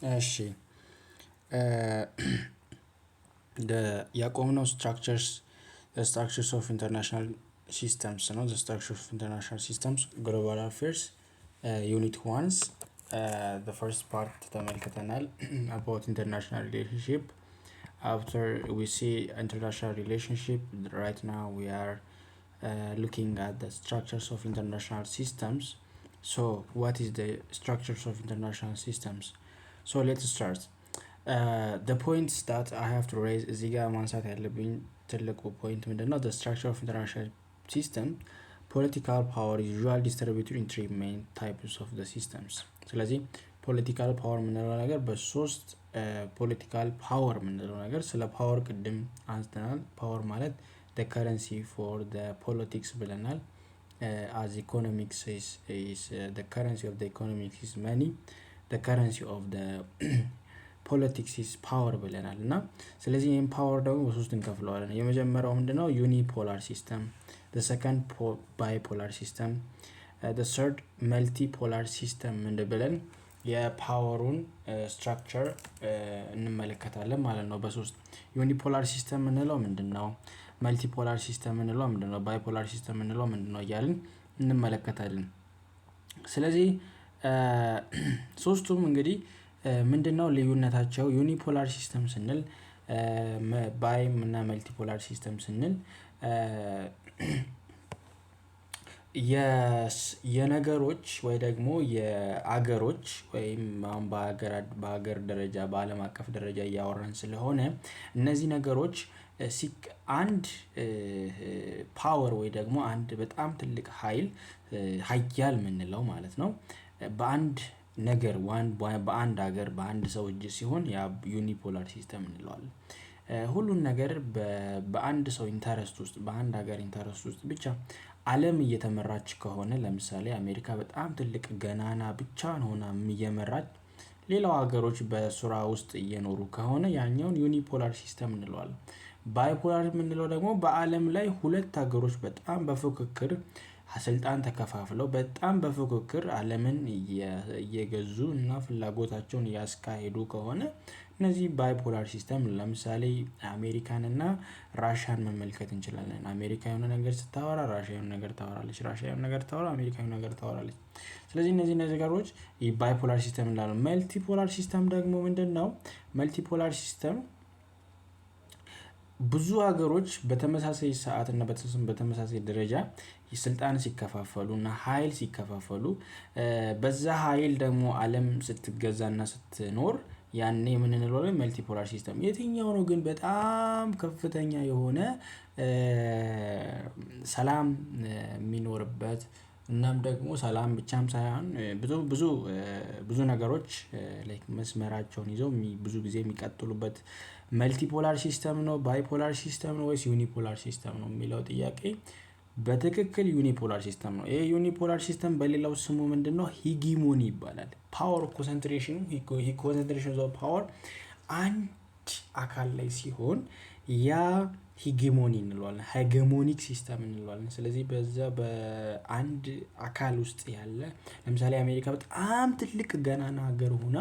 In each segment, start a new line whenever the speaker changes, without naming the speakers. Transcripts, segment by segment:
እሺ፣ ያቆምነው structures of international systems ነው። Structure of international systems, global affairs unit one's first part ተመልክተናል about international relationship. After we see international relationship, right now we are looking at the structures of international systems. So what is the structures of international systems? So let's start. The points that I have to raise, እዚህ ጋር ማንሳት ያለብኝ ትልቁ point ምንድነው? The structure of international system, political power is usually distributed in three main types of the systems. ስለዚህ political power የምንለው ነገር በሶስት፣ political power የምንለው ነገር፣ ስለ power ቅድም አንስተናል። Power ማለት the currency for the politics ብለናል። As economics is the currency of the economics is money, the currency of the politics is power ብለናል። እና ስለዚህ ይህን power ደግሞ በሶስት እንከፍለዋለን። የመጀመሪያው ምንድነው? Unipolar system፣ the second bipolar system፣ the third multipolar system ብለን የ power ኡን structure እንመለከታለን ማለት ነው። በሶስት፣ unipolar system የምንለው ምንድን ነው? Multipolar system የምንለው ምንድን ነው? Bipolar system የምንለው ምንድን ነው? እያልን እንመለከታለን። ስለዚህ ሶስቱም እንግዲህ ምንድን ነው ልዩነታቸው? Unipolar system ስንል፣ bi ም እና multipolar system ስንል የነገሮች ወይ ደግሞ የአገሮች ወይም አሁን በሀገር ደረጃ፣ በአለም አቀፍ ደረጃ እያወራን ስለሆነ፣ እነዚህ ነገሮች አንድ power ወይ ደግሞ አንድ በጣም ትልቅ ሀይል፣ ሀያል የምንለው ማለት ነው፣ በአንድ ነገር፣ በአንድ ሀገር፣ በአንድ ሰው እጅ ሲሆን ያ unipolar system እንለዋለን። ሁሉን ነገር በአንድ ሰው interest ውስጥ፣ በአንድ ሀገር interest ውስጥ ብቻ አለም እየተመራች ከሆነ፣ ለምሳሌ አሜሪካ በጣም ትልቅ ገናና ብቻዋን ሆና እየመራች ሌላው ሀገሮች በስሯ ውስጥ እየኖሩ ከሆነ ያኛውን unipolar system እንለዋለን። Bipolar የምንለው ደግሞ በአለም ላይ ሁለት ሀገሮች በጣም በፉክክር ስልጣን ተከፋፍለው፣ በጣም በፉክክር አለምን እየገዙ እና ፍላጎታቸውን እያስካሄዱ ከሆነ እነዚህ bipolar system። ለምሳሌ አሜሪካን እና ራሻን መመልከት እንችላለን። አሜሪካ የሆነ ነገር ስታወራ ራሻ የሆነ ነገር ታወራለች፣ ራሻ የሆነ ነገር ታወራ፣ አሜሪካ የሆነ ነገር ታወራለች። ስለዚህ እነዚህ ነገሮች bipolar system እንላለን። Multipolar system ደግሞ ምንድነው? Multipolar system ብዙ ሀገሮች በተመሳሳይ ሰዓት እና በተመሳሳይ ደረጃ ስልጣን ሲከፋፈሉ እና ሀይል ሲከፋፈሉ፣ በዛ ሀይል ደግሞ አለም ስትገዛና ስትኖር ያኔ ምን እንለዋለን? Multipolar system። የትኛው ነው ግን በጣም ከፍተኛ የሆነ ሰላም የሚኖርበት፣ እናም ደግሞ ሰላም ብቻም ሳይሆን ብዙ ብዙ ብዙ ነገሮች like መስመራቸውን ይዘው ብዙ ጊዜ የሚቀጥሉበት multipolar system ነው፣ bipolar system ነው ወይስ unipolar system ነው የሚለው ጥያቄ በትክክል unipolar system ነው። ይሄ unipolar system በሌላው ስሙ ምንድነው? Hegemony ይባላል። Power concentration ኑ፣ concentration of power አንድ አካል ላይ ሲሆን ያ hegemony እንለዋለን፣ hegemonic system እንለዋለን። ስለዚህ በዛ በአንድ አካል ውስጥ ያለ፣ ለምሳሌ አሜሪካ በጣም ትልቅ ገናና ሀገር ሆና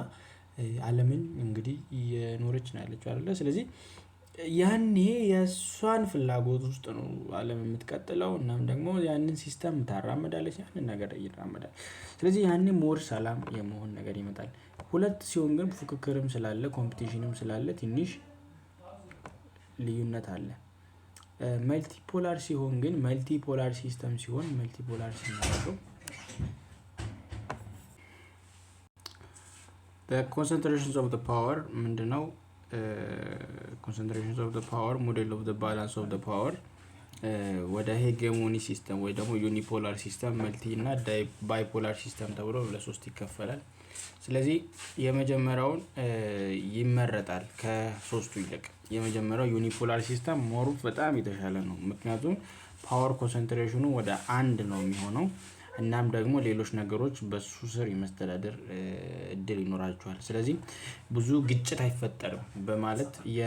አለምን እንግዲህ እየኖረች ነው ያለችው አይደለ? ስለዚህ ያኔ የእሷን ፍላጎት ውስጥ ነው አለም የምትቀጥለው፣ እናም ደግሞ ያንን system ታራምዳለች፣ ያንን ነገር ይራመዳል። ስለዚህ ያኔ more ሰላም የመሆን ነገር ይመጣል። ሁለት ሲሆን ግን ፉክክርም ስላለ፣ competition ም ስላለ ትንሽ ልዩነት አለ። Multipolar ሲሆን ግን፣ multipolar system ሲሆን፣ multipolar ስናደርገው concentrations of power ምንድነው? Concentrations of power model of balance of power ወደ hegemony system ወይ ደግሞ unipolar system፣ multi እና bipolar system ተብሎ ለሶስት ይከፈላል። ስለዚህ የመጀመሪያውን ይመረጣል ከሶስቱ ይልቅ። የመጀመሪያው unipolar system more በጣም የተሻለ ነው። ምክንያቱም power concentration ኑ ወደ አንድ ነው የሚሆነው፣ እናም ደግሞ ሌሎች ነገሮች በሱ ስር የመስተዳደር እድል ይኖራቸዋል። ስለዚህ ብዙ ግጭት አይፈጠርም፣ በማለት የ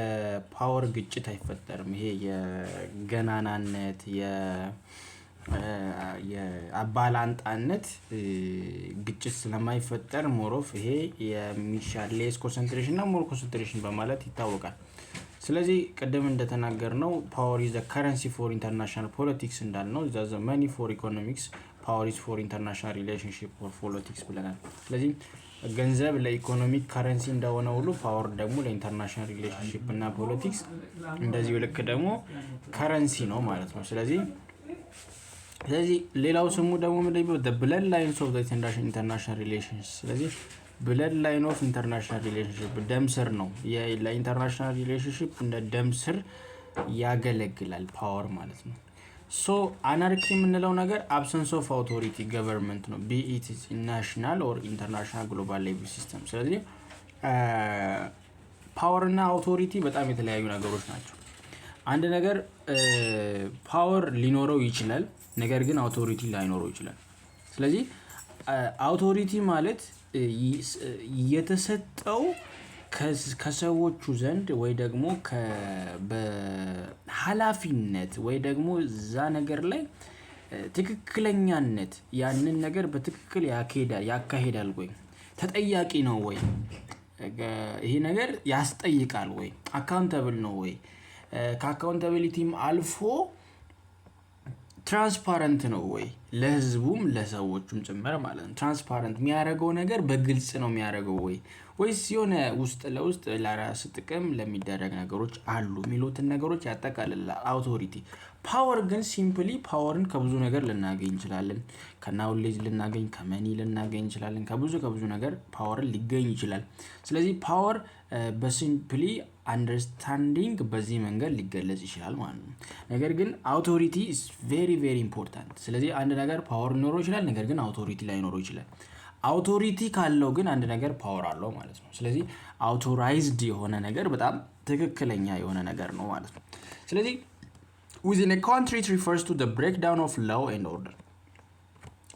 power ግጭት አይፈጠርም። ይሄ የገናናነት የባላንጣነት ግጭት ስለማይፈጠር more of ይሄ የሚሻል less concentration እና more concentration በማለት ይታወቃል። ስለዚህ ቅድም እንደተናገርነው power is the currency for international politics እንዳልነው the money for economics, power is for international relationship or politics ብለናል። ስለዚህ ገንዘብ ለ economic currency እንደሆነ ሁሉ power ደግሞ ለ international relationship እና politics እንደዚሁ ልክ ደግሞ currency ነው ማለት ነው። ስለዚህ ሌላው ስሙ ደግሞ ምንድነው? Blood lines of international relations። ስለዚህ blood line of international relationship ደም ስር ነው። ለ international relationship እንደ ደም ስር ያገለግላል power ማለት ነው። So anarchy የምንለው ነገር absence of authority government ነው, be it national or international global level system። ስለዚህ power እና authority በጣም የተለያዩ ነገሮች ናቸው። አንድ ነገር power ሊኖረው ይችላል፣ ነገር ግን authority ላይኖረው ይችላል። ስለዚህ authority ማለት የተሰጠው ከሰዎቹ ዘንድ ወይ ደግሞ በሃላፊነት ወይ ደግሞ እዛ ነገር ላይ ትክክለኛነት ያንን ነገር በትክክል ያካሂዳል ወይ፣ ተጠያቂ ነው ወይ፣ ይሄ ነገር ያስጠይቃል ወይ፣ accountable ነው ወይ፣ ከ accountability ም አልፎ transparent ነው ወይ፣ ለህዝቡም ለሰዎቹም ጭምር ማለት ነው። Transparent የሚያደርገው ነገር በግልጽ ነው የሚያደርገው ወይ፣ ወይስ የሆነ ውስጥ ለውስጥ ለራስ ጥቅም ለሚደረግ ነገሮች አሉ የሚሉትን ነገሮች ያጠቃልላል authority። Power ግን simply power ን ከብዙ ነገር ልናገኝ እንችላለን። ከ knowledge ልናገኝ፣ ከ money ልናገኝ እንችላለን። ከብዙ ከብዙ ነገር power ን ሊገኝ ይችላል። ስለዚህ power በ simply understanding በዚህ መንገድ ሊገለጽ ይችላል ማለት ነው። ነገር ግን authority is very very important። ስለዚህ አንድ ነገር power ሊኖረው ይችላል፣ ነገር ግን authority ላይኖረው ይችላል። Authority ካለው ግን አንድ ነገር power አለው ማለት ነው። ስለዚህ authorized የሆነ ነገር በጣም ትክክለኛ የሆነ ነገር ነው ማለት ነው። ስለዚህ within a country, it refers to the breakdown of law and order።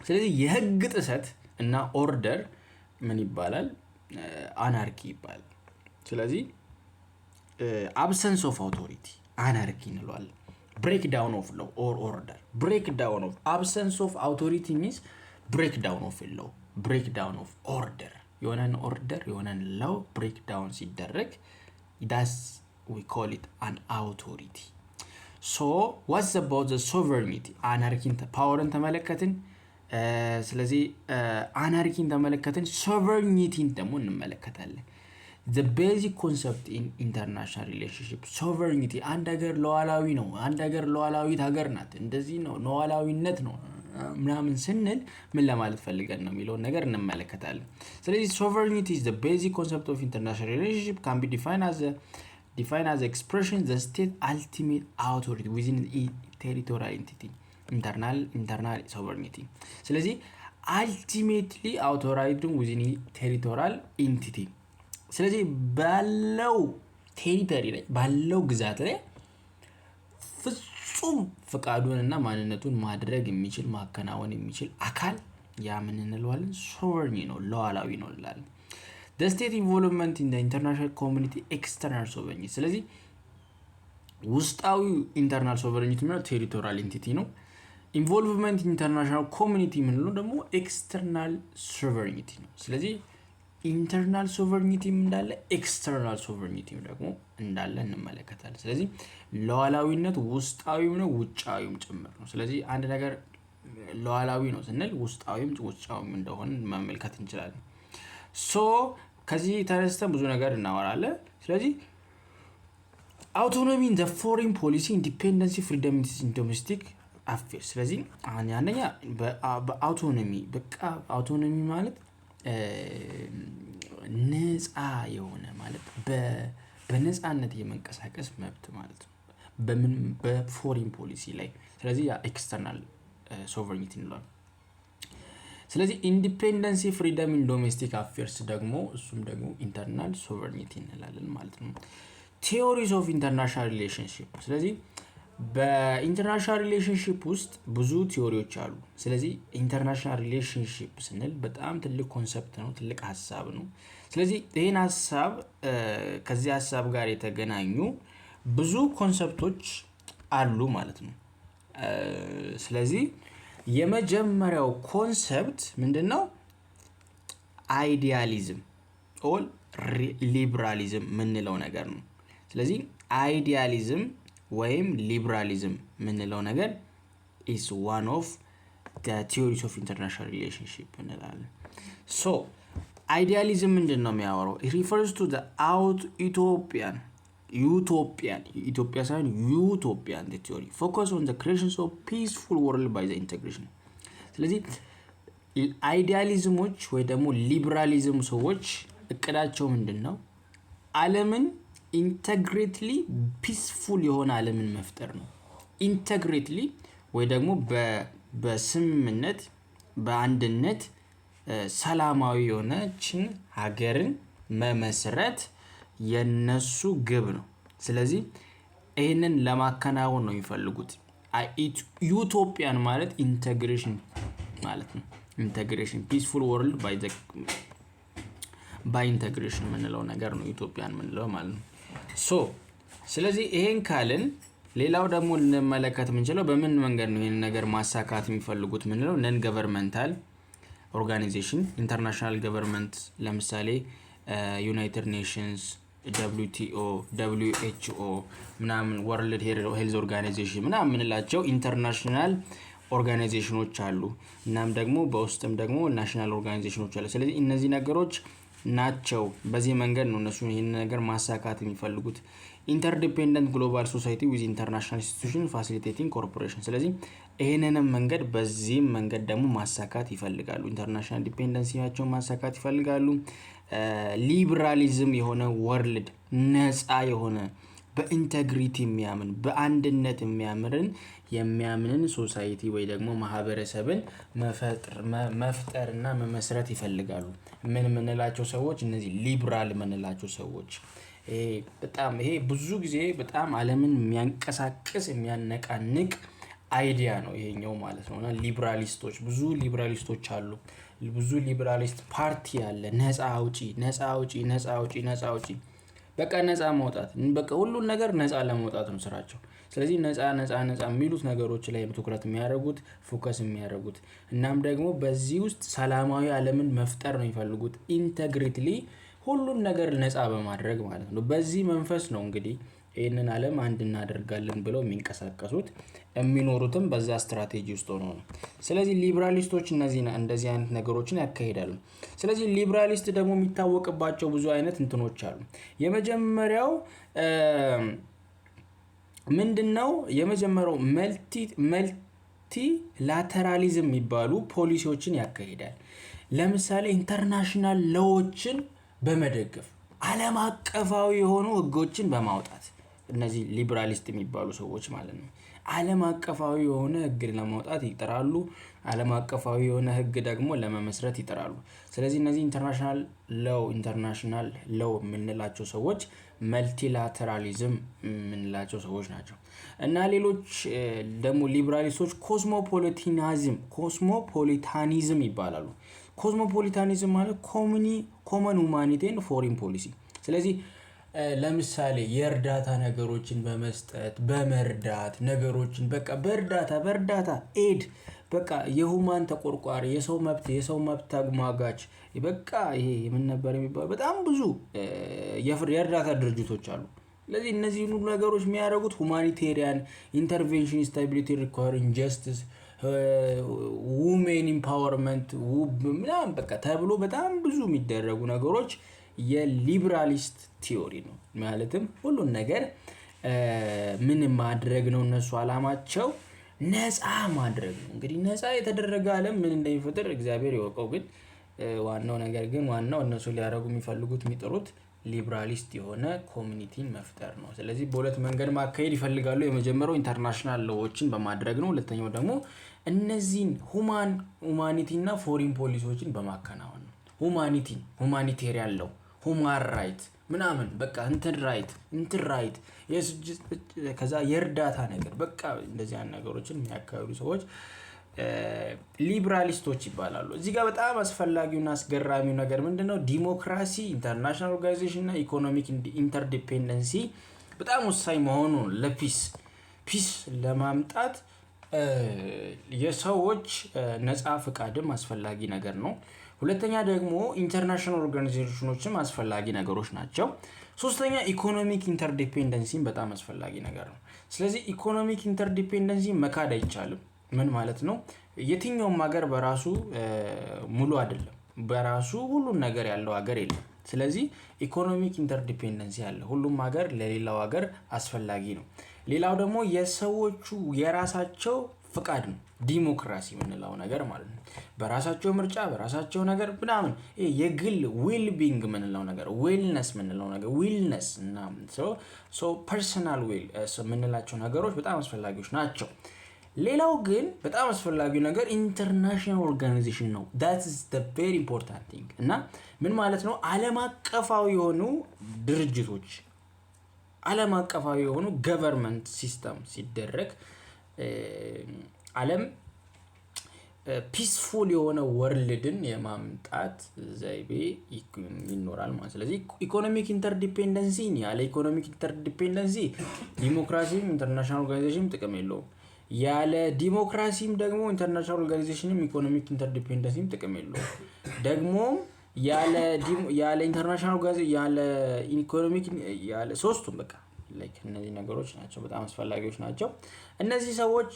ስለዚህ የህግ ጥሰት እና order ምን ይባላል? Anarchy ይባላል። ስለዚህ absence of authority anarchy እንለዋለን። Breakdown of law or order, breakdown of absence of authority means breakdown of law, breakdown of order። የሆነን order የሆነን law breakdown ሲደረግ that's we call it an authority። So what's about the sovereignty? Anarchy ን power ን ተመለከትን። ስለዚህ anarchy ን ተመለከትን፣ sovereignty ን ደግሞ እንመለከታለን። The basic concept in international relationship, sovereignty። አንድ ሀገር ሉዓላዊ ነው፣ አንድ ሀገር ሉዓላዊት ሀገር ናት፣ እንደዚህ ነው፣ ሉዓላዊነት ነው ምናምን ስንል ምን ለማለት ፈልገን ነው የሚለውን ነገር እንመለከታለን። ስለዚህ sovereignty is the basic concept of international relationship, can be define as expression the state ultimate authority within territorial entity, internal sovereignty። ስለዚህ ultimately authority within territorial entity። ስለዚህ ባለው territory ላይ፣ ባለው ግዛት ላይ ፍጹም ፍቃዱንና ማንነቱን ማድረግ የሚችል፣ ማከናወን የሚችል አካል ያ ምን እንለዋለን? Sovereign ነው፣ ሉዓላዊ ነው እንላለን። The state involvement in international community, external sovereignty። ስለዚህ ውስጣዊ internal sovereignty የምንለው territorial entity ነው። Involvement international community የምንለው ደግሞ external sovereignty ነው። ስለዚህ internal sovereignty ም እንዳለ external sovereignty ም ደግሞ እንዳለ እንመለከታለን። ስለዚህ ሉዓላዊነት ውስጣዊም ነው ውጫዊም ጭምር ነው። ስለዚህ አንድ ነገር ሉዓላዊ ነው ስንል ውስጣዊም ውጫዊም እንደሆነ መመልከት እንችላለን። So ከዚህ ተነስተን ብዙ ነገር እናወራለን። ስለዚህ autonomy in the foreign policy, independency, freedom in domestic affair። ስለዚህ አንደኛ በ autonomy፣ በቃ autonomy ማለት ነፃ የሆነ ማለት በነፃነት የመንቀሳቀስ መብት ማለት ነው። በምን? በ foreign policy ላይ። ስለዚህ ያ external sovereignty እንለዋለን። ስለዚህ independency, freedom in domestic affairs ደግሞ እሱም ደግሞ internal sovereignty እንላለን ማለት ነው። Theories of international relationship። ስለዚህ በ international relationship ውስጥ ብዙ theory ዎች አሉ። ስለዚህ international relationship ስንል በጣም ትልቅ concept ነው፣ ትልቅ ሀሳብ ነው። ስለዚህ ይህን ሀሳብ ከዚህ ሀሳብ ጋር የተገናኙ ብዙ concept ኦች አሉ ማለት ነው። ስለዚህ የመጀመሪያው concept ምንድነው? Idealism or liberalism የምንለው ነገር ነው። ስለዚህ idealism ወይም ሊብራሊዝም የምንለው ነገር is one of theories of international relationship እንላለን። So idealism ምንድን ነው የሚያወራው? Refers to out utopian utopian፣ ኢትዮጵያ ሳይሆን utopian theory focus on creation of peaceful world by the integration። ስለዚህ idealism ኦች ወይ ደግሞ ሊብራሊዝም ሰዎች እቅዳቸው ምንድን ነው? ዓለምን integrately peaceful የሆነ ዓለምን መፍጠር ነው። Integrately ወይ ደግሞ በስምምነት፣ በአንድነት ሰላማዊ የሆነችን ሀገርን መመስረት የነሱ ግብ ነው። ስለዚህ ይህንን ለማከናወን ነው የሚፈልጉት። Utopian ማለት integration ማለት ነው። Integration, peaceful world by integration የምንለው ነገር ነው utopian የምንለው ማለት ነው። So ስለዚህ ይሄን ካልን ሌላው ደግሞ ልንመለከት የምንችለው በምን መንገድ ነው ይህንን ነገር ማሳካት የሚፈልጉት የምንለው non governmental organization፣ international government፣ ለምሳሌ United Nations፣ WTO፣ WHO ምናምን፣ World Health Organization ምናምን የምንላቸው international organization ኖች አሉ። እናም ደግሞ በውስጥም ደግሞ national organization ኖች አሉ። ስለዚህ እነዚህ ነገሮች ናቸው። በዚህ መንገድ ነው እነሱ ይህን ነገር ማሳካት የሚፈልጉት። Interdependent global society with international institution facilitating cooperation። ስለዚህ ይህንንም መንገድ በዚህም መንገድ ደግሞ ማሳካት ይፈልጋሉ። International dependency ያቸውን ማሳካት ይፈልጋሉ። ሊብራሊዝም የሆነ world፣ ነፃ የሆነ፣ በ integrity የሚያምን፣ በአንድነት የሚያምንን society ወይ ደግሞ ማህበረሰብን መፍጠር እና መመስረት ይፈልጋሉ። ምን የምንላቸው ሰዎች? እነዚህ ሊብራል የምንላቸው ሰዎች። ይሄ በጣም ይሄ ብዙ ጊዜ በጣም አለምን የሚያንቀሳቅስ፣ የሚያነቃንቅ idea ነው ይሄኛው ማለት ነው። እና liberalist ኦች፣ ብዙ liberalist ኦች አሉ። ብዙ liberalist ፓርቲ አለ። ነፃ አውጪ፣ ነፃ አውጪ፣ ነፃ አውጪ፣ ነፃ አውጪ፣ በቃ ነፃ ማውጣት፣ በቃ ሁሉን ነገር ነፃ ለማውጣት ነው ስራቸው። ስለዚህ ነፃ፣ ነፃ፣ ነፃ የሚሉት ነገሮች ላይ ትኩረት የሚያደርጉት፣ focus የሚያደርጉት፣ እናም ደግሞ በዚህ ውስጥ ሰላማዊ አለምን መፍጠር ነው የሚፈልጉት፣ integrately ሁሉን ነገር ነፃ በማድረግ ማለት ነው። በዚህ መንፈስ ነው እንግዲህ ይህንን አለም አንድ እናደርጋለን ብለው የሚንቀሳቀሱት፣ የሚኖሩትም በዛ ስትራቴጂ ውስጥ ሆኖ ነው። ስለዚህ liberalist ኦች እነዚህ እንደዚህ አይነት ነገሮችን ያካሂዳሉ። ስለዚህ liberalist ደግሞ የሚታወቅባቸው ብዙ አይነት እንትኖች አሉ። የመጀመሪያው ምንድነው? የመጀመሪያው multilateralism የሚባሉ ፖሊሲዎችን ያካሂዳል። ለምሳሌ international law ዎችን በመደገፍ፣ ዓለም አቀፋዊ የሆኑ ህጎችን በማውጣት፣ እነዚህ liberalist የሚባሉ ሰዎች ማለት ነው። ዓለም አቀፋዊ የሆነ ህግ ለማውጣት ይጥራሉ። ዓለም አቀፋዊ የሆነ ህግ ደግሞ ለመመስረት ይጥራሉ። ስለዚህ እነዚህ international law የምንላቸው ሰዎች multilateralism የምንላቸው ሰዎች ናቸው። እና ሌሎች ደግሞ liberalist ኦች cosmopolitanism ይባላሉ። Cosmopolitanism ማለት common humanity and foreign policy። ስለዚህ ለምሳሌ የእርዳታ ነገሮችን በመስጠት፣ በመርዳት ነገሮችን፣ በቃ በእርዳታ aid፣ በቃ የ human ተቆርቋሪ፣ የሰው መብት ተሟጋች፣ በቃ ይሄ ምን ነበር የሚባለው፣ በጣም ብዙ የእርዳታ ድርጅቶች አሉ። ስለዚህ እነዚህን ሁሉ ነገሮች የሚያደርጉት humanitarian intervention፣ stability requiring justice፣ women empowerment ምናምን በቃ ተብሎ በጣም ብዙ የሚደረጉ ነገሮች የ liberalist theory ነው። ማለትም ሁሉን ነገር ምን ማድረግ ነው፣ እነሱ አላማቸው ነፃ ማድረግ ነው። እንግዲህ ነፃ የተደረገ አለም ምን እንደሚፈጥር እግዚአብሔር ይወቀው። ግን ዋናው ነገር ግን ዋናው እነሱ ሊያደርጉ የሚፈልጉት፣ የሚጥሩት liberalist የሆነ community ን መፍጠር ነው። ስለዚህ በሁለት መንገድ ማካሄድ ይፈልጋሉ። የመጀመሪያው international law ዎችን በማድረግ ነው። ሁለተኛው ደግሞ እነዚህን humanity እና foreign policy ዎችን በማከናወን ነው። Humanity ን፣ humanitarian law፣ human right ምናምን፣ በቃ እንትን right፣ ከዛ የእርዳታ ነገር፣ በቃ እንደዚህ አይነት ነገሮችን የሚያካሂዱ ሰዎች liberalist ኦች ይባላሉ። እዚህ ጋር በጣም አስፈላጊውና አስገራሚው ነገር ምንድነው? ዲሞክራሲ፣ international organization እና economic interdependency በጣም ወሳኝ መሆኑን ለ peace ለማምጣት የሰዎች ነፃ ፍቃድም አስፈላጊ ነገር ነው። ሁለተኛ ደግሞ international organization ኖችም አስፈላጊ ነገሮች ናቸው። ሶስተኛ economic interdependency ም በጣም አስፈላጊ ነገር ነው። ስለዚህ economic interdependency መካድ አይቻልም። ምን ማለት ነው? የትኛውም ሀገር በራሱ ሙሉ አይደለም፣ በራሱ ሁሉን ነገር ያለው ሀገር የለም። ስለዚህ economic interdependency አለ፣ ሁሉም ሀገር ለሌላው ሀገር አስፈላጊ ነው። ሌላው ደግሞ የሰዎቹ የራሳቸው ፍቃድ ነው፣ ዲሞክራሲ የምንለው ነገር ማለት ነው። በራሳቸው ምርጫ፣ በራሳቸው ነገር ምናምን የግል well being የምንለው ነገር፣ wellness የምንለው ነገር፣ willness እና so personal will የምንላቸው ነገሮች በጣም አስፈላጊዎች ናቸው። ሌላው ግን በጣም አስፈላጊው ነገር international organization ነው። That is the very important thing። እና ምን ማለት ነው? ዓለም አቀፋዊ የሆኑ ድርጅቶች፣ ዓለም አቀፋዊ የሆኑ government system ሲደረግ ዓለም peaceful የሆነ world ን የማምጣት ዘይቤ ይኖራል ማለት። ስለዚህ economic interdependency፣ ያለ economic interdependency ዲሞክራሲም international organization ም ጥቅም የለውም። ያለ ዲሞክራሲም ደግሞ international organization ም economic interdependency ም ጥቅም የለውም። ደግሞም ያለ international ያለ economic ያለ ሶስቱም በቃ like እነዚህ ነገሮች ናቸው፣ በጣም አስፈላጊዎች ናቸው። እነዚህ ሰዎች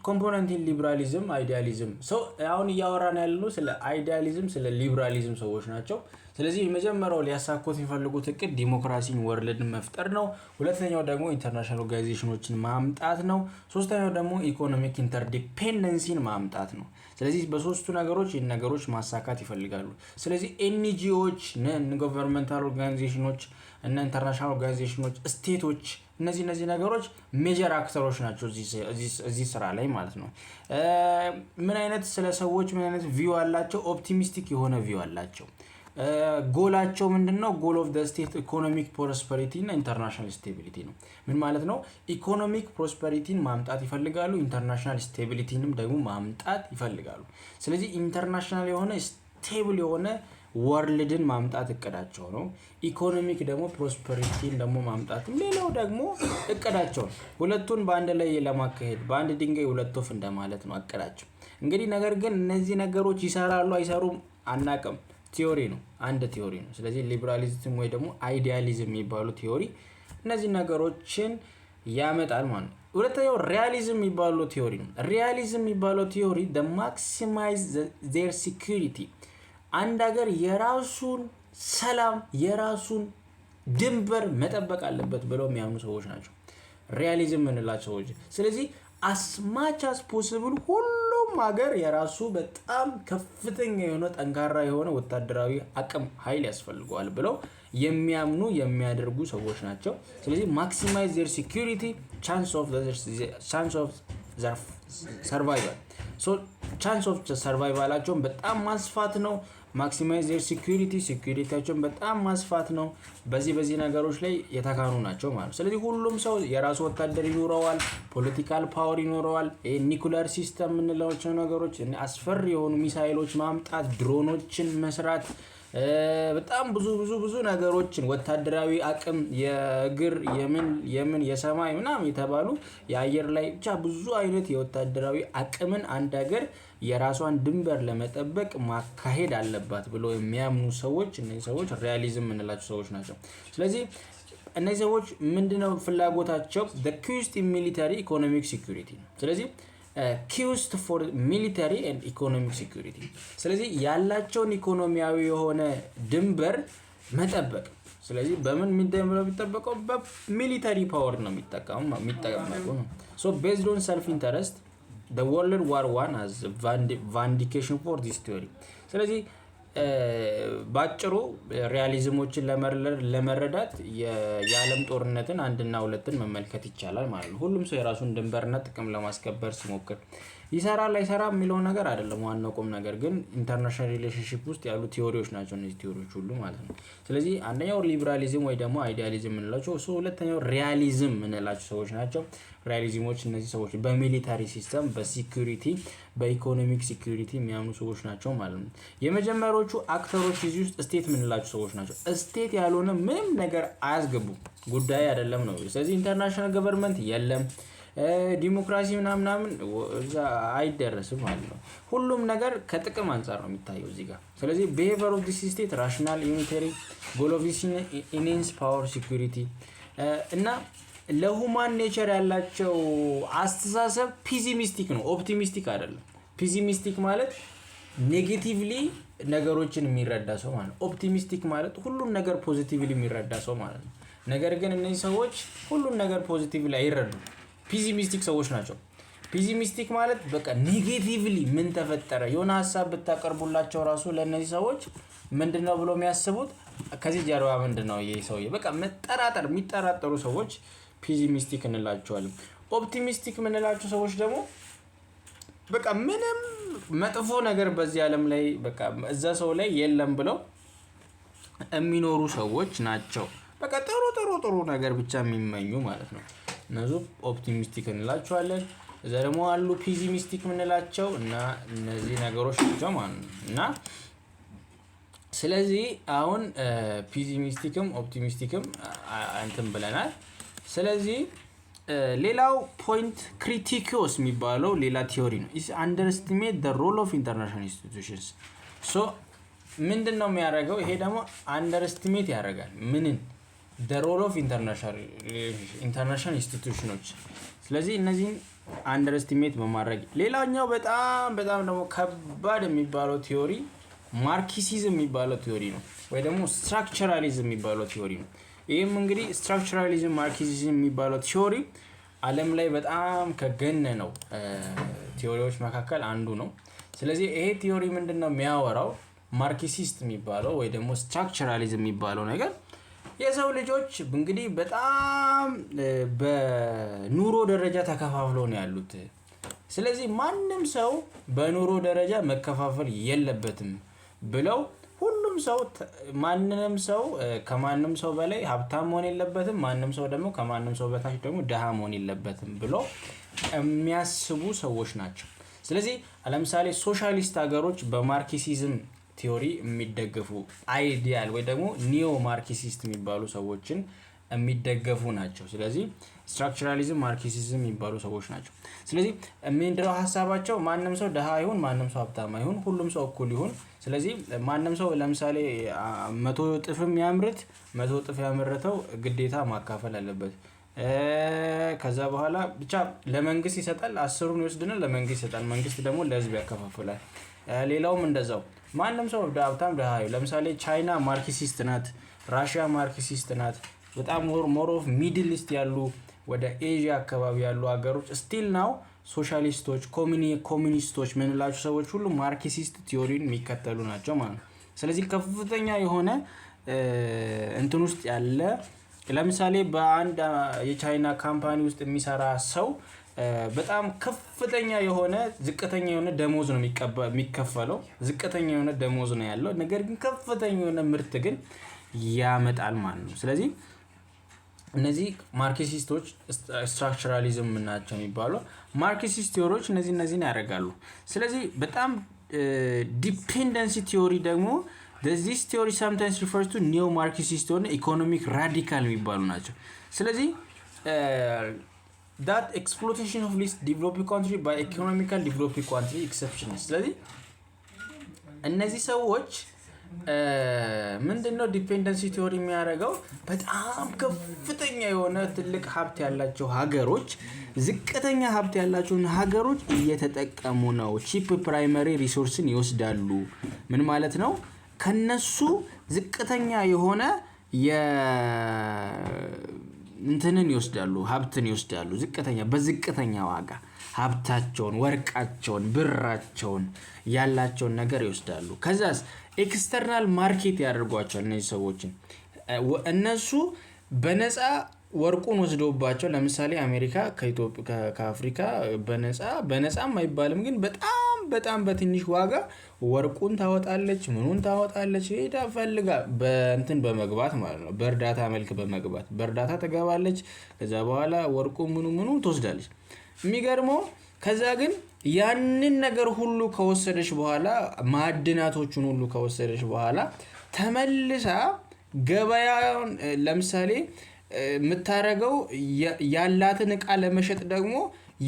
component in liberalism, idealism። So አሁን እያወራን ያለነው ስለ idealism፣ ስለ ሊብራሊዝም ሰዎች ናቸው። ስለዚህ የመጀመሪያው ሊያሳኩት የሚፈልጉት እቅድ ዲሞክራሲን world ን መፍጠር ነው። ሁለተኛው ደግሞ international organization ኖችን ማምጣት ነው። ሶስተኛው ደግሞ economic interdependency ን ማምጣት ነው። ስለዚህ በሶስቱ ነገሮች ይህን ነገሮች ማሳካት ይፈልጋሉ። ስለዚህ NGO ዎች፣ non governmental organization ኖች እና international organization ኖች፣ state ኦች፣ እነዚህ ነገሮች major actor ኦች ናቸው እዚህ ስራ ላይ ማለት ነው። ምን አይነት ስለ ሰዎች ምን አይነት view አላቸው? Optimistic የሆነ view አላቸው። ጎላቸው ምንድነው? Goal of the state economic prosperity እና international stability ነው። ምን ማለት ነው? Economic prosperity ን ማምጣት ይፈልጋሉ፣ international stability ንም ደግሞ ማምጣት ይፈልጋሉ። ስለዚህ international የሆነ stable የሆነ world ን ማምጣት እቅዳቸው ነው። Economic ደግሞ prosperity ን ደግሞ ማምጣትም ሌላው ደግሞ እቅዳቸው ነው። ሁለቱን በአንድ ላይ ለማካሄድ በአንድ ድንጋይ ሁለት ወፍ እንደማለት ነው እቅዳቸው። እንግዲህ ነገር ግን እነዚህ ነገሮች ይሰራሉ አይሰሩም አናውቅም። Theory ነው፣ አንድ theory ነው። ስለዚህ ሊብራሊዝም ወይ ደግሞ idealism የሚባሉ theory እነዚህ ነገሮችን ያመጣል ማለት ነው። ሁለተኛው realism የሚባለው theory ነው። Realism የሚባለው theory the maximize their security፣ አንድ ሀገር የራሱን ሰላም የራሱን ድንበር መጠበቅ አለበት ብለው የሚያምኑ ሰዎች ናቸው realism የምንላቸው ሰዎች። ስለዚህ as much as possible ሁሉም ሀገር የራሱ በጣም ከፍተኛ የሆነ ጠንካራ የሆነ ወታደራዊ አቅም ኃይል ያስፈልገዋል ብለው የሚያምኑ የሚያደርጉ ሰዎች ናቸው። ስለዚህ maximize their security, chance of survival፣ chance of survival ኣቸውን በጣም ማስፋት ነው። Maximize their security፣ security ያቸውን በጣም ማስፋት ነው። በዚህ ነገሮች ላይ የተካኑ ናቸው ማለት ነው። ስለዚህ ሁሉም ሰው የራሱ ወታደር ይኖረዋል፣ political power ይኖረዋል። ይሄ nuclear system የምንላቸው ነገሮች፣ አስፈሪ የሆኑ ሚሳይሎች ማምጣት፣ ድሮኖችን መስራት፣ በጣም ብዙ ብዙ ብዙ ነገሮችን፣ ወታደራዊ አቅም፣ የእግር፣ የምን የምን፣ የሰማይ ምናምን የተባሉ፣ የአየር ላይ፣ ብቻ ብዙ አይነት የወታደራዊ አቅምን አንድ ሀገር የራሷን ድንበር ለመጠበቅ ማካሄድ አለባት ብሎ የሚያምኑ ሰዎች፣ እነዚህ ሰዎች realism የምንላቸው ሰዎች ናቸው። ስለዚህ እነዚህ ሰዎች ምንድነው ፍላጎታቸው? The quest military economic security ነው። ስለዚህ quest for military and economic security። ስለዚህ ያላቸውን ኢኮኖሚያዊ የሆነ ድንበር መጠበቅ። ስለዚህ በምን ነው የሚጠበቀው? በ military power ነው የሚጠቀሙ ነው። So based on self interest, the World War One as vindication for this theory። ስለዚህ በአጭሩ realism ኦችን ለመረዳት የአለም ጦርነትን አንድና ሁለትን መመልከት ይቻላል ማለት ነው። ሁሉም ሰው የራሱን ድንበርና ጥቅም ለማስከበር ሲሞክር ይሰራል አይሰራም የሚለው ነገር አይደለም ዋናው ቁም ነገር፣ ግን international relationship ውስጥ ያሉ theory ዎች ናቸው እነዚህ theory ዎች ሁሉ ማለት ነው። ስለዚህ አንደኛው ሊብራሊዝም ወይ ደግሞ idealism የምንላቸው፣ ሁለተኛው realism የምንላቸው ሰዎች ናቸው። Realism ኦች እነዚህ ሰዎች በ military system፣ በ security፣ በ economic security የሚያምኑ ሰዎች ናቸው ማለት ነው። የመጀመሪያዎቹ actor ኦች እዚህ ውስጥ state የምንላቸው ሰዎች ናቸው። State ያልሆነ ምንም ነገር አያስገቡም፣ ጉዳይ አይደለም ነው። ስለዚህ international government የለም። ዲሞክራሲ ምናምን እዛ አይደረስም ማለት ነው። ሁሉም ነገር ከጥቅም አንፃር ነው የሚታየው እዚህ ጋር። ስለዚህ behavior of this state rational, unitary, goal of this enhance power, security እና ለ human nature ያላቸው አስተሳሰብ pessimistic ነው፣ optimistic አይደለም። Pessimistic ማለት negatively ነገሮችን የሚረዳ ሰው ማለት ነው። Optimistic ማለት ሁሉን ነገር positively የሚረዳ ሰው ማለት ነው። ነገር ግን እነዚህ ሰዎች ሁሉን ነገር positively አይረዱም። Pessimistic ሰዎች ናቸው። Pessimistic ማለት በቃ negatively ምን ተፈጠረ፣ የሆነ ሀሳብ ብታቀርቡላቸው ራሱ ለእነዚህ ሰዎች ምንድን ነው ብሎ የሚያስቡት፣ ከዚህ ጀርባ ምንድን ነው ይህ ሰውዬ፣ በቃ መጠራጠር፣ የሚጠራጠሩ ሰዎች pessimistic እንላቸዋለን። Optimistic የምንላቸው ሰዎች ደግሞ በቃ ምንም መጥፎ ነገር በዚህ ዓለም ላይ፣ በቃ እዛ ሰው ላይ የለም ብለው የሚኖሩ ሰዎች ናቸው። በቃ ጥሩ ጥሩ ጥሩ ነገር ብቻ የሚመኙ ማለት ነው። እነሱ optimistic እንላቸዋለን። እዛ ደግሞ አሉ pessimistic የምንላቸው እና እነዚህ ነገሮች ናቸው ማለት ነው። እና ስለዚህ አሁን pessimistic ም optimistic ም እንትን ብለናል። ስለዚህ ሌላው point criticos የሚባለው ሌላ theory ነው። Is underestimate the role of international institutions። So ምንድን ነው የሚያደርገው? ይሄ ደግሞ underestimate ያደርጋል ምንን? The role of international institution ኖች። ስለዚህ እነዚህን underestimate በማድረግ፣ ሌላኛው በጣም በጣም ደግሞ ከባድ የሚባለው theory Marxism የሚባለው theory ነው፣ ወይ ደግሞ structuralism የሚባለው theory ነው። ይህም እንግዲህ structuralism፣ Marxism የሚባለው theory ዓለም ላይ በጣም ከገነነው theory ዎች መካከል አንዱ ነው። ስለዚህ ይሄ theory ምንድን ነው የሚያወራው? ማርክሲስት የሚባለው ወይ ደግሞ structuralism የሚባለው ነገር የሰው ልጆች እንግዲህ በጣም በኑሮ ደረጃ ተከፋፍለው ነው ያሉት። ስለዚህ ማንም ሰው በኑሮ ደረጃ መከፋፈል የለበትም ብለው፣ ሁሉም ሰው፣ ማንንም ሰው ከማንም ሰው በላይ ሀብታም መሆን የለበትም፣ ማንም ሰው ደግሞ ከማንም ሰው በታች ደግሞ ደሃ መሆን የለበትም ብሎ የሚያስቡ ሰዎች ናቸው። ስለዚህ ለምሳሌ ሶሻሊስት ሀገሮች በ Marxism theory የሚደገፉ ideal ወይ ደግሞ neo Marxist የሚባሉ ሰዎችን የሚደገፉ ናቸው። ስለዚህ structuralism፣ Marxism የሚባሉ ሰዎች ናቸው። ስለዚህ ምንድነው ሀሳባቸው? ማንም ሰው ደሃ ይሁን፣ ማንም ሰው ሀብታም ይሁን፣ ሁሉም ሰው እኩል ይሁን። ስለዚህ ማንም ሰው ለምሳሌ 100 እጥፍም ያምርት፣ 100 እጥፍ ያመረተው ግዴታ ማካፈል አለበት። ከዛ በኋላ ብቻ ለመንግስት ይሰጣል፣ 10ሩን ይወስድና ለመንግስት ይሰጣል። መንግስት ደግሞ ለህዝብ ያከፋፍላል። ሌላውም እንደዛው፣ ማንም ሰው ሀብታም ደሃ። ለምሳሌ ቻይና ማርክሲስት ናት፣ ራሽያ ማርክሲስት ናት። በጣም more of Middle East ያሉ፣ ወደ ኤዥያ አካባቢ ያሉ ሀገሮች still now ሶሻሊስቶች፣ ኮሚኒስቶች ምንላቸው ሰዎች ሁሉ Marxist theory ን የሚከተሉ ናቸው ማለት ነው። ስለዚህ ከፍተኛ የሆነ እንትን ውስጥ ያለ፣ ለምሳሌ በአንድ የቻይና company ውስጥ የሚሰራ ሰው በጣም ከፍተኛ የሆነ፣ ዝቅተኛ የሆነ ደሞዝ ነው የሚከፈለው፣ ዝቅተኛ የሆነ ደሞዝ ነው ያለው፣ ነገር ግን ከፍተኛ የሆነ ምርት ግን ያመጣል ማለት ነው። ስለዚህ እነዚህ ማርክሲስቶች፣ structuralism ናቸው የሚባለው Marxist theory ዎች እነዚህን ያደርጋሉ። ስለዚህ በጣም dependency theory ደግሞ፣ this theory sometimes refers to neo Marxist የሆነ economic radical የሚባሉ ናቸው። ስለዚህ that exploitation of least developed country by economical developed country exception። ስለዚህ እነዚህ ሰዎች ምንድን ነው dependency theory የሚያደርገው? በጣም ከፍተኛ የሆነ ትልቅ ሀብት ያላቸው ሀገሮች ዝቅተኛ ሀብት ያላቸውን ሀገሮች እየተጠቀሙ ነው። Cheap primary resource ን ይወስዳሉ። ምን ማለት ነው? ከነሱ ዝቅተኛ የሆነ እንትንን ይወስዳሉ፣ ሀብትን ይወስዳሉ። ዝቅተኛ በዝቅተኛ ዋጋ ሀብታቸውን፣ ወርቃቸውን፣ ብራቸውን፣ ያላቸውን ነገር ይወስዳሉ። ከዛስ external market ያደርጓቸዋል እነዚህ ሰዎችን። እነሱ በነፃ ወርቁን ወስደውባቸው፣ ለምሳሌ አሜሪካ ከአፍሪካ በነፃ፣ በነፃም አይባልም ግን በጣም በጣም በትንሽ ዋጋ ወርቁን ታወጣለች፣ ምኑን ታወጣለች፣ ሄዳ ፈልጋ በእንትን በመግባት ማለት ነው፣ በእርዳታ መልክ በመግባት፣ በእርዳታ ትገባለች። ከዛ በኋላ ወርቁ ምኑ ምኑ ትወስዳለች። የሚገርመው ከዛ ግን ያንን ነገር ሁሉ ከወሰደች በኋላ፣ ማዕድናቶቹን ሁሉ ከወሰደች በኋላ ተመልሳ ገበያውን ለምሳሌ የምታደርገው ያላትን እቃ ለመሸጥ ደግሞ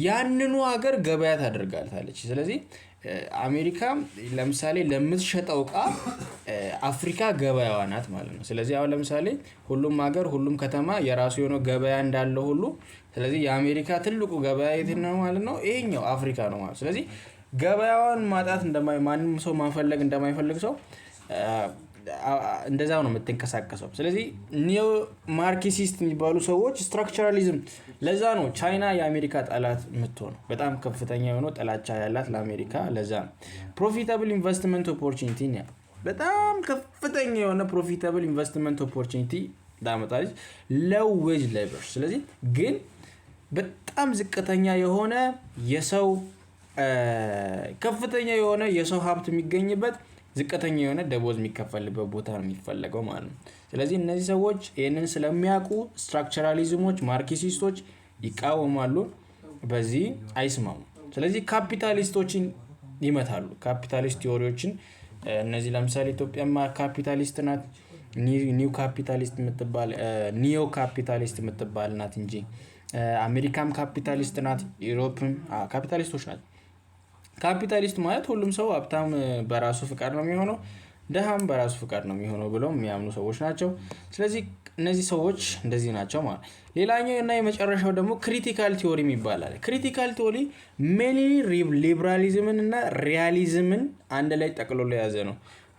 ያንኑ ሀገር ገበያ ታደርጋታለች። ስለዚህ አሜሪካ ለምሳሌ ለምትሸጠው እቃ አፍሪካ ገበያዋ ናት ማለት ነው። ስለዚህ አሁን ለምሳሌ ሁሉም ሀገር፣ ሁሉም ከተማ የራሱ የሆነ ገበያ እንዳለው ሁሉ፣ ስለዚህ የአሜሪካ ትልቁ ገበያ የት ነው ማለት ነው? ይሄኛው አፍሪካ ነው ማለት ነው። ስለዚህ ገበያዋን ማጣት እንደማይ ማንም ሰው ማንፈለግ እንደማይፈልግ ሰው እንደዛው ነው የምትንቀሳቀሰው። ስለዚህ neo Marxist የሚባሉ ሰዎች structuralism፣ ለዛ ነው ቻይና የአሜሪካ ጠላት የምትሆነው። በጣም ከፍተኛ የሆነው ጥላቻ ያላት ለአሜሪካ ለዛ ነው። Profitable investment opportunity፣ በጣም ከፍተኛ የሆነ profitable investment opportunity ታመጣለች። Low wage labor፣ ስለዚህ ግን በጣም ዝቅተኛ የሆነ የሰው፣ ከፍተኛ የሆነ የሰው ሀብት የሚገኝበት፣ ዝቅተኛ የሆነ ደሞዝ የሚከፈልበት ቦታ ነው የሚፈለገው ማለት ነው። ስለዚህ እነዚህ ሰዎች ይህንን ስለሚያውቁ structuralism ኦች፣ ማርክሲስቶች ይቃወማሉ፣ በዚህ አይስማሙም። ስለዚህ ካፒታሊስቶችን ይመታሉ። Capitalist theory ዎችን እነዚህ ለምሳሌ ኢትዮጵያማ ካፒታሊስት ናት። New capitalist የምትባል፣ neo capitalist የምትባል ናት እንጂ አሜሪካም ካፒታሊስት ናት፣ Europe ም ካፒታሊስቶች ናት። ካፒታሊስት ማለት ሁሉም ሰው ሀብታም በራሱ ፍቃድ ነው የሚሆነው፣ ደሃም በራሱ ፍቃድ ነው የሚሆነው ብለው የሚያምኑ ሰዎች ናቸው። ስለዚህ እነዚህ ሰዎች እንደዚህ ናቸው ማለት። ሌላኛው እና የመጨረሻው ደግሞ critical theory የሚባል አለ። Critical theory mainly liberalism ን እና realism ን አንድ ላይ ጠቅልሎ የያዘ ነው።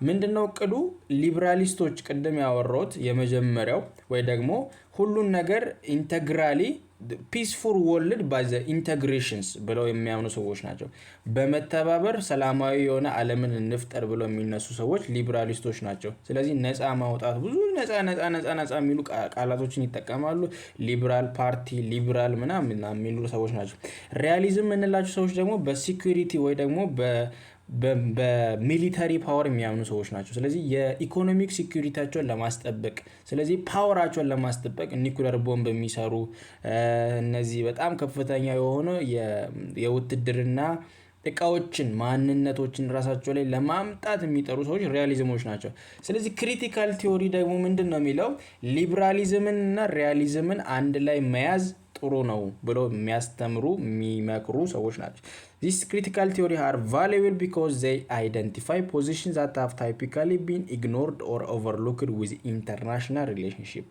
ምንድነው እቅዱ? ሊብራሊስቶች ቅድም ያወራሁት የመጀመሪያው ወይ ደግሞ ሁሉን ነገር integrally peaceful world by the integrations ብለው የሚያምኑ ሰዎች ናቸው። በመተባበር ሰላማዊ የሆነ ዓለምን እንፍጠር ብለው የሚነሱ ሰዎች ሊብራሊስቶች ናቸው። ስለዚህ ነፃ ማውጣት፣ ብዙ ነፃ ነፃ ነፃ ነፃ የሚሉ ቃላቶችን ይጠቀማሉ። Liberal party፣ ሊበራል ምናምን የሚሉ ሰዎች ናቸው። Realism የምንላቸው ሰዎች ደግሞ በ security ወይ ደግሞ በ military power የሚያምኑ ሰዎች ናቸው። ስለዚህ የ economic security ያቸውን ለማስጠበቅ፣ ስለዚህ power ኣቸውን ለማስጠበቅ nuclear bomb የሚሰሩ፣ እነዚህ በጣም ከፍተኛ የሆነ የውትድርና እቃዎችን፣ ማንነቶችን ራሳቸው ላይ ለማምጣት የሚጥሩ ሰዎች realism ኦች ናቸው። ስለዚህ critical theory ደግሞ ምንድን ነው የሚለው? ሊብራሊዝምን እና realism ን አንድ ላይ መያዝ ጥሩ ነው ብለው የሚያስተምሩ፣ የሚመክሩ ሰዎች ናቸው። This critical theory are valuable because they identify positions that have typically been ignored or overlooked with international relationship.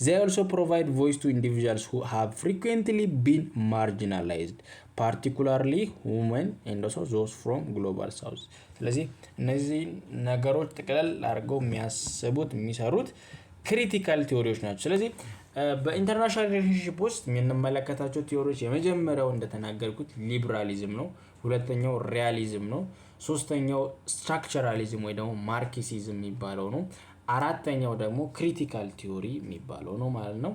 They also provide voice to individuals who have frequently been marginalized, particularly women and also those from Global South። ስለዚህ እነዚህ ነገሮች ጥቅልል አድርገው የሚያስቡት፣ የሚሰሩት critical theory ዎች ናቸው። ስለዚህ በ international relationship ውስጥ የምንመለከታቸው theory ዎች የመጀመሪያው እንደተናገርኩት ሊብራሊዝም ነው። ሁለተኛው realism ነው። ሶስተኛው structuralism ወይ ደግሞ ማርክሲዝም የሚባለው ነው። አራተኛው ደግሞ critical theory የሚባለው ነው ማለት ነው።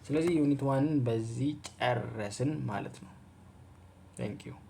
ስለዚህ unit one ን በዚህ ጨረስን ማለት ነው። Thank you.